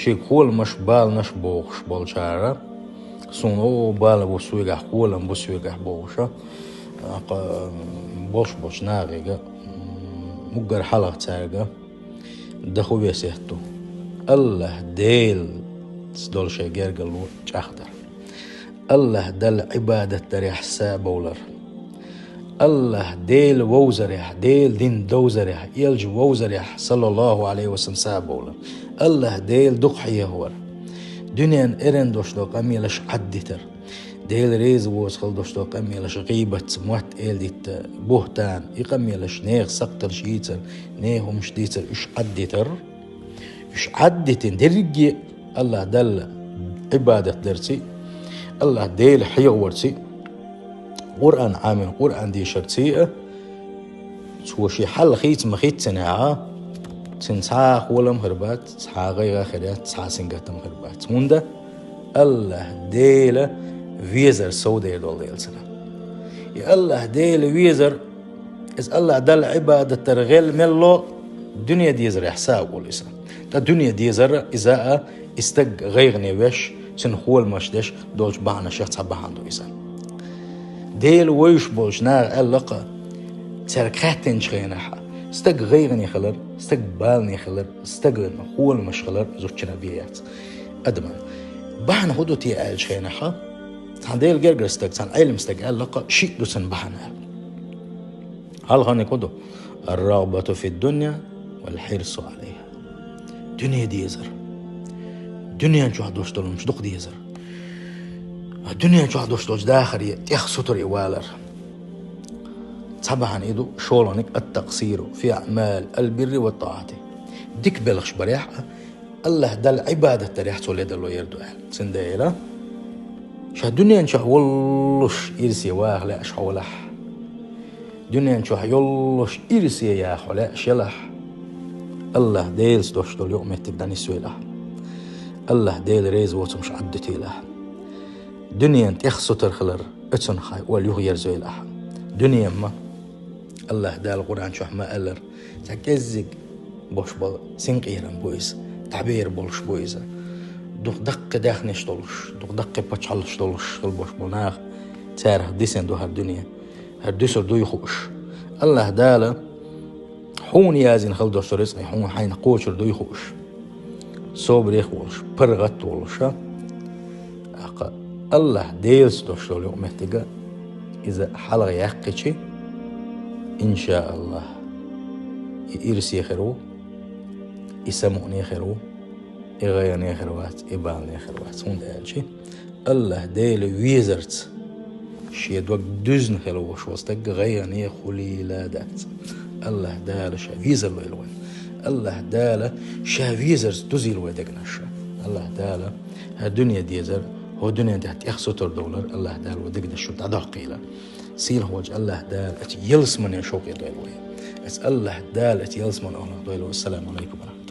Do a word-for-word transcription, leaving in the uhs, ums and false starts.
Шега холамаш, баланаш бохуш болчара, суна о бала бу соьгахь, холам бу соьгахь бохуша, аккха болуш болчу нахега, муггар хьалха цаьрга даху весет ду. АллахӀ Делаца долу шайн гергарло чӀагӀдар. АллахӀ Далла Ӏибадат дарехь са а бовлар. АллахӀ Дела вовзарехь, Дела дин довзарехь, Элча вовзарехь, саллаллаху Ӏалайхи ва саллам, са а бовлар. АллахӀ Дела дукха хьехавар. Дуьненан эрна долуш долу къамелаш Ӏаддитар. Дела реза воцу хила долуш долу къамелаш, гӀийбатца мотт эладитта, бухтан, и къамелаш, нехан сакхталш йийцар, нехан хӀумаш дийцар, уьш Ӏаддитар. Уьш Ӏаддитина дерриге а АллахӀ Далла Ӏибадат дарций, АллахӀ Дела хьехаварций, Къуръан Ӏамин, Къуръан дешарций а, цо шен хьал хийца ма хийццинехь а, цуьнан цхьа а холам хир бац, цхьа а гӀайгӀа хир яц, цхьа а сингаттам хир бац. ХӀунда? АллахӀ Дела везар совдер долу дела цара. И АллахӀ Дела везар, иза АллахӀ Далла Ӏибадат дар гӀел мелло, дуьне дезарехь са а волу иза. Ткъа дуьне дезар иза а, и стаг гӀайгӀане веш, цуьнан холамаш деш долчу бахьанашех цхьа бахьана ду иза. Дела вевзаш болчу наха аьлла-кх, цаьрга хаьттинчу хенахь, стаг гӀайгӀане хилар, стаг балане хилар, стагана холамаш хилар зудчунна бен яц адаман. Бахьана хӀун ду те аьллачу хенахь, цхьана Делан гергара стаг, цхьана Ӏелам стаг аьлла-кх, шиъ ду цуьнан бахьана аьлла. Хьалхарниг хӀун ду? Ар-рагӀбату фид-дунья вал-хьирсу Ӏалайха. Дуьне дезар. Дуьнен чохь долуш долу хӀумаш дукха дезар. Дуьнен чохь долуш долчу дахаре тӀех сутара и валар. Цхьа бахьана и ду, шолгӀаниг ат-такъсиру фи аӀмал ал-бирри ва тӀаӀати. Дика белхаш барехь а, АллахӀ Далла Ӏибадат дарехь цо ледарло яр ду аьлла. Цундела ша дуьнен чохь воллуш ирсе ваха лаьаш хьо валахь, дуьнен чохь йоллуш ирсе яха хьо лаьаш ялахь, АллахӀ Делаца долуш долу юкъаметтиг дӀанисвелахь, АллахӀ Дела реза воцу хӀумаш Ӏаддитийлахь, дуьненан тӀех сутара хилар оьцунах хьайн олла юхаерзавелахь. Дуьнен ма АллахӀ Дала Къуръан чохь ма-аллара, цхьа кӀеззиг болуш болу синкъерам бу иза, дӀабер болуш бу иза. Дукха даккхий даьхнаш долуш, дукха даккхий пачхьалкхаш долуш хила болуш болу нах, царах дисина ду хӀара дуьне. ХӀара дуьсур дуй хууш. АллахӀ Дала хьуна яздина хила долуш рицкъ хьуна хьайна кхочур дуй хууш. Собарех а волуш, паргӀат а волуш, а? ТӀаккха АллахӀ Делаца долуш долу юкъаметтиг иза хьалха яьккхичи, иншааллахӀ, и ирсе хир ву, и самукъане хир ву, и гӀайгӀане хир вац, и балане хир вац. ХӀунда аьлча АллахӀ Дела везарца шен дог дуьзна хила волуш волу стаг гӀайгӀане хуьлийла дац. АллахӀ Дала ша везар лойла вайн. АллахӀ Дала ша везарца дузийла вайн дегнаш. АллахӀ Дала хӀара дуьне дезар, хӀо дуьнен тӀехь тӀех сутар довлар, АллахӀ Дала вайн дегнаш шу дӀадоккхийла. Сийлахь волчу АллахӀ Дала оцу ялсамане шовкъе дойла вай. Оцу АллахӀ Дала оцу ялсаман охьанах дойла вай. Ассаламу алайкум ва рахматуллахӀ.